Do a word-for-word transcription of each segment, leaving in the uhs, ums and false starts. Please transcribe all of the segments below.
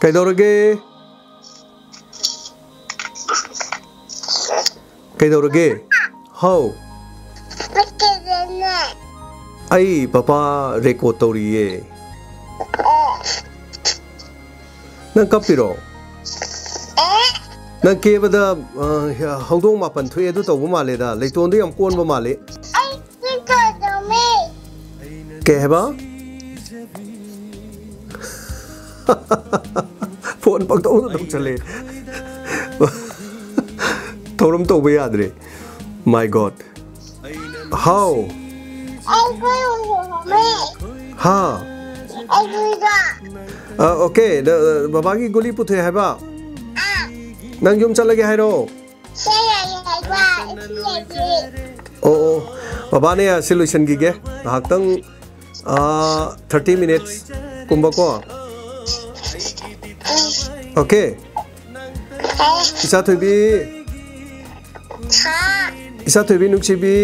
ꯀꯩꯗꯧꯔꯒꯦ? ꯀꯩꯗꯧꯔꯒꯦ? ꯍꯥꯎ꯫ ꯑꯩ ꯄꯄꯥ ꯔꯦꯀꯣꯔꯗ ꯇꯧꯔꯤꯌꯦ꯫ ꯅꯪ ꯀꯞꯄꯤꯔꯣ? ꯅꯪ ꯀꯦꯕꯗ, ꯑ, ꯍꯧꯗꯣꯡ ꯃꯥꯄꯟ ꯊꯣꯛꯑꯦ ꯑꯗꯨ ꯇꯧꯕ ꯃꯥꯜꯂꯦꯗ꯫ ꯂꯩꯇꯣꯟꯗꯣ ꯌꯥꯝ ꯀꯣꯟꯕ ꯃꯥꯜꯂꯦ꯫ ꯀꯩ ꯍꯥꯏꯕ? ꯐꯣꯟ ꯄꯪꯇꯧꯗ ꯇꯧꯁꯜꯂꯦ꯫ ꯊꯧꯔꯝ ꯇꯧꯕ ꯌꯥꯗ꯭ꯔꯦ꯫ My God. ꯍꯥꯎ꯫ ꯍꯥ꯫ ꯑ, okay. ꯅ-, ꯕꯕꯥꯒꯤ ꯒꯨꯂꯤ ꯄꯨꯊꯣꯛꯑꯦ ꯍꯥꯏꯕ? ꯅꯪ ꯌꯨꯝ ꯆꯠꯂꯒꯦ ꯍꯥꯏꯔꯣ? ꯑꯣ, ꯑꯣ꯫ ꯕꯕꯥꯅꯦ, ꯑꯁꯤ ꯂꯣꯏꯁꯤꯟꯈꯤꯒꯦ꯫ ꯉꯥꯏꯍꯥꯛꯇꯪ, ꯑꯥ, thirty minutes ꯀꯨꯝꯕꯀꯣ꯫ Okay. ꯏꯆꯥ ꯊꯣꯏꯕꯤ꯫ ꯏꯆꯥ ꯊꯣꯏꯕꯤ ꯅꯨꯡꯁꯤꯕꯤ꯫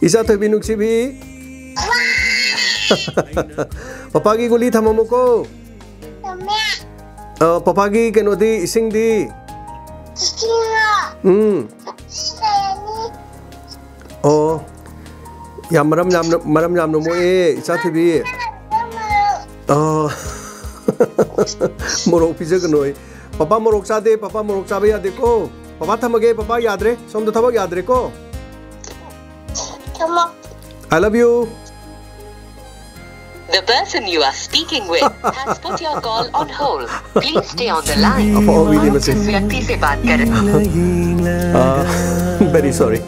ꯏꯆꯥ ꯊꯣꯏꯕꯤ ꯅꯨꯡꯁꯤꯕꯤ꯫ ꯄꯄꯥꯒꯤ ꯒꯨꯂꯤ ꯊꯝꯃꯝꯃꯨꯀꯣ꯫ ꯑ, ꯄꯄꯥꯒꯤ ꯀꯩꯅꯣꯗꯤ, ꯏꯁꯤꯡꯗꯤ? ꯎꯝ꯫ ꯑꯣ꯫ ꯌꯥꯝ ꯃꯔꯝ ꯌꯥꯝꯅ, ꯃꯔꯝ ꯌꯥꯝꯅ ꯃꯣꯛꯑꯦ, ꯏꯆꯥ ꯊꯣꯏꯕꯤ꯫ ꯑ꯫ ꯃꯣꯔꯣꯛ ꯄꯤꯖꯒꯅꯣꯌꯦ꯫ ꯄꯄꯥ ꯃꯣꯔꯣꯛ ꯆꯥꯗꯦ, ꯄꯄꯥ ꯃꯣꯔꯣꯛ ꯆꯥꯕ ꯌꯥꯗꯦꯀꯣ꯫ ꯄꯄꯥ ꯊꯝꯃꯒꯦ, ꯄꯄꯥ ꯌꯥꯗ꯭ꯔꯦ꯫ ꯁꯣꯝꯗ ꯊꯕꯛ ꯌꯥꯗ꯭ꯔꯦꯀꯣ꯫ I love you. The person you are speaking with has put your call on hold. Please stay on the line. ꯑꯐꯥꯎꯕꯤꯅꯤ ꯃꯁꯤ꯫ व्यक्ति से बात कर रहे हैं। ꯑꯥ, very sorry.